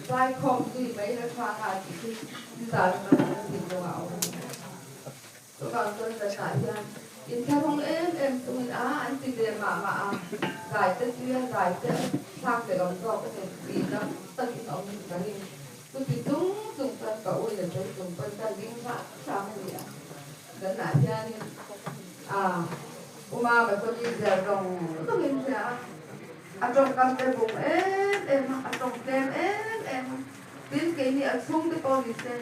Zaikhawm zui mai la tha nga tih chu nizan atanga kan thinlungah a awm a ni. Chuvang chuan zanah hian inthlahrung em em chungin a an ti ve mah mah a, zai te tuia zai te thlak tel awm zawk a ni tih dam takin a awm ka ring. Chuti chung chung chuan ka ui la tel chung pawn ka ding hram hram a ni a. Zanah hianin a Umama chuan i ziah zawng zawngin hria a. A tawngkam te bung em em a, a tawng tlem em em a. Tin, keini a chhung te pawh ni se,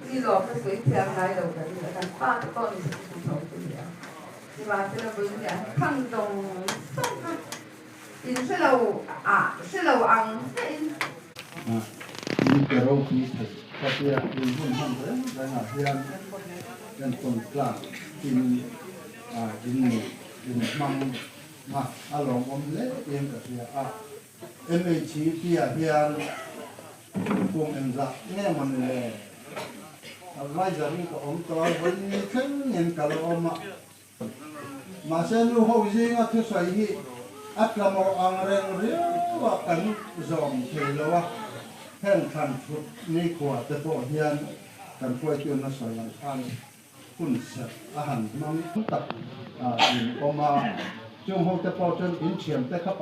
mi lawmna sawi thiam ngai lo kan ni a, kan pa te pawh ni se chu tho chu ni a. Nimahsela vawiin hi an khang zawng zawng kha in hre lo a, hre lo ang chiahin. Min pe ropui thei ka tia in hun hman reng rengah hian entawn tlak in in nei in hmang A, a lawmawm hle in ka hria a. MHEP ah hian kum engzah nge maw ni le? Advisor in ka awm tawh a, vawi thleng in ka la awm a. Mahse nu ho zinga thusawi hi a tlamawh ang reng riau a kan zawm thei lo a, heng thlan thut nikhua te pawh hian kan hruaitu nasa ang khan hun serh a han hmang tak in awm a, chung ho te pawh chuan in thiam te kha.